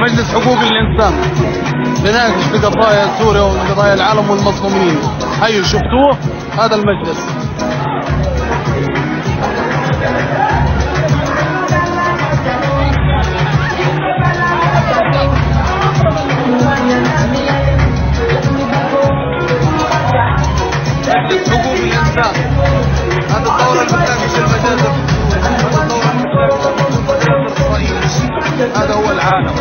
مجلس حقوق الإنسان، بناقش في قضايا سوريا وقضايا العالم والمظلومين. هيو شفتوه هذا المجلس. مجلس حقوق الإنسان، هذا الدورة اللي بتناقش المجازر في سوريا، هذا الدورة اللي بتناقش مجازر إسرائيل. هذا هو العالم.